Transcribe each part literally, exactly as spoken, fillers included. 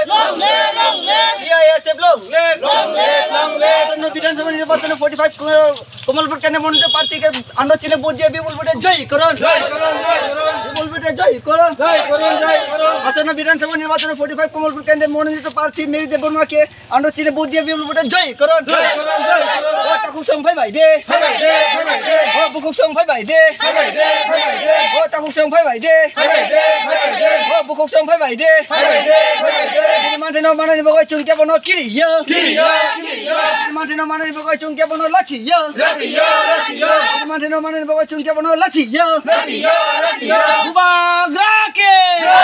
Long live, long live. T I S F long live. Long live, long live. আসন্ন বিধানসভা নির্বাচনে forty five ক-, কমলপুর কেন্দ্রে মনোনীত প্রার্থীকে আমরা চিনে ভোট দিয়ে বিপুল ভোটে জয়ী করুন। জয় করুন, জয় করুন। বিপুল ভোটে জয়ী করুন। জয় করুন, জয় করুন। আসন্ন বিধানসভা নির্বাচনে forty five কমলপুর কেন্দ্রে মনোনীত প্রার্থী মেরি দেববর্মাকে আমরা চিনে ভোট দিয়ে বিপুল ভোটে জয়ী করুন। জয় করুন, জয় করুন। O takhuk song phai bai de. Phai bai de, phai bai de. O bukhuk song phai bai de. Phai bai de, phai bai de. O takhuk song phai bai de. Phai bai de, phai bai de. O bukhuk song phai bai de. Phai bai de, phai bai de. Chini manthai no manani bagwi chwng tei bono kiri ya. Kiri ya, kiri ya. Chini manthai no manani bagwi chwng tei bono lachi ya. Lachi ya, lachi ya. Chini manthai no manani bagwi chwng tei bono lachi ya. Lachi ya, lachi ya. Bubagra ke. Jai.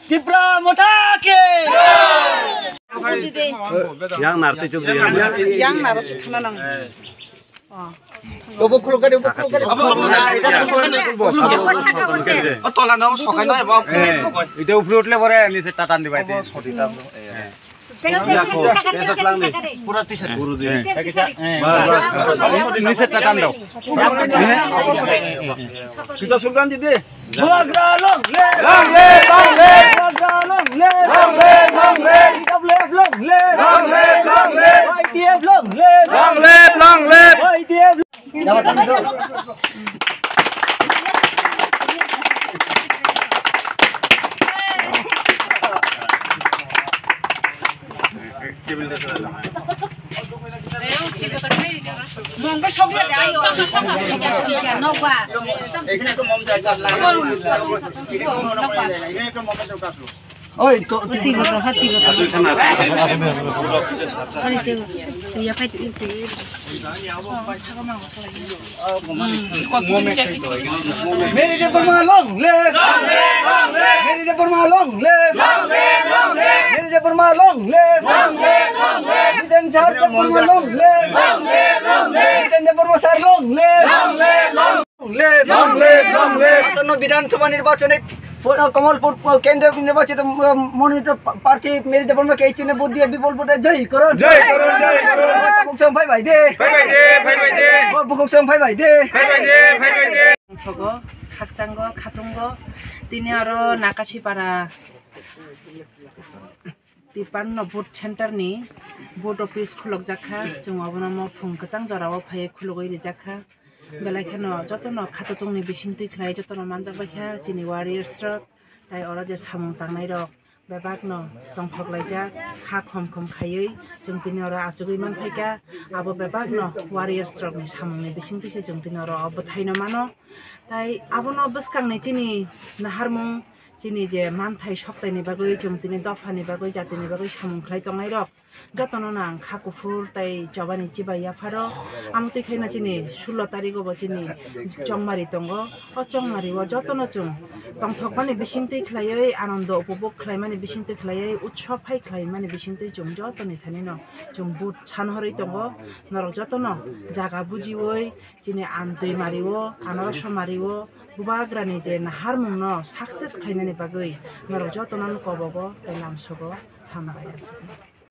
Tipra Motha ke. Yang nartwi chukdi yang. Yang naro se khana nang. Obo khuluk gari, obo khuluk gari, obo khuluk gari. O tola no sokai no, obo. Eh, ita upre utle pore nise tatan dibai te. Obo soti ta. Pura t-shirt. Guru di. Nise tatan dao. Kisa slogan di de. Bubagra long live! Long live, long live! Bubagra long live! Long live, long live! T W F long live! Long live, long live! Y T F long live! Long live, long live! Y T F. Mongke sokya de ayo. Nokba. এখানে একটু মম চাই তো, আপনার এখানে একটু মম চাই। এখানে একটু মম চাই। এখানে একটু মম চাই। Oi, to, to. Hati goto, hati goto. Ari to, to ya phai to. Meri Debbarma long live! Meri Debbarma long live! Meri Debbarma long live! Jiten sir Debbarma long live! Jiten Debbarma sir long live! Long live! Long live! Long live! Long live! আসন্ন বিধানসভা নির্বাচনে ফো-, কমলপুর প-, কেন্দ্রীয় নির্বাচিত ম-, মনোনীত প্রার্থী মেরি দেববর্মাকে এই চিহ্নে ভোট দিয়ে বিপুল ভোটে জয়ী করুন। জয় করুন, জয় করুন। ভোট বুক সম ভাই ভাই দে। ভাই ভাই দে, ভাই ভাই দে। ভোট বুক সম ভাই ভাই দে। ভাই ভাই দে, ভাই ভাই দে। Thogo, khakchango, khatungo, tini aro Nakasipara tipanno vote center ni vote office khulokjak kha, chwng obono mo phung kwchang jorao phaiwi khulugwi rijak kha. Belai kheno jotono khatotongni bisingtwi khlai jotono manjak bai kha chini warriors rok, tai oro je samung tangnai rok bebakno tongthok laijak, kha khom khom khaiwi chwng tini oro achugwi man phaikha. Abo bebakno warriors rokni samungni bisingtwi se chwng tini oro o bwthaino mano. Tai abono bwskangni chini naharmung, chini je manthai soktaini bagwi chwng tini dophani bagwi jatini bagwi samung khlai tongnai rok jotono no ang kha kuphur tai chobani chibai yapharo. Amo twi khaino chini sullo tarigo bo chini chongmari tongo. O chongmari o jotono chwng tongthokmani bisingtwi khlaiwi, anondo upobhog khlaimani bisingtwi khlaiwi, utsob hai khlaimani bisingtwi chwng jotoni thanino chwng but sanhorwi tongo. Norok jotono jaga bujiwi, chini amtwi mari o, anaroso mari o, bubagrani je naharmungno success khlainani bagwi norok jotono kobogo tei lamsogo. Hambai aswk.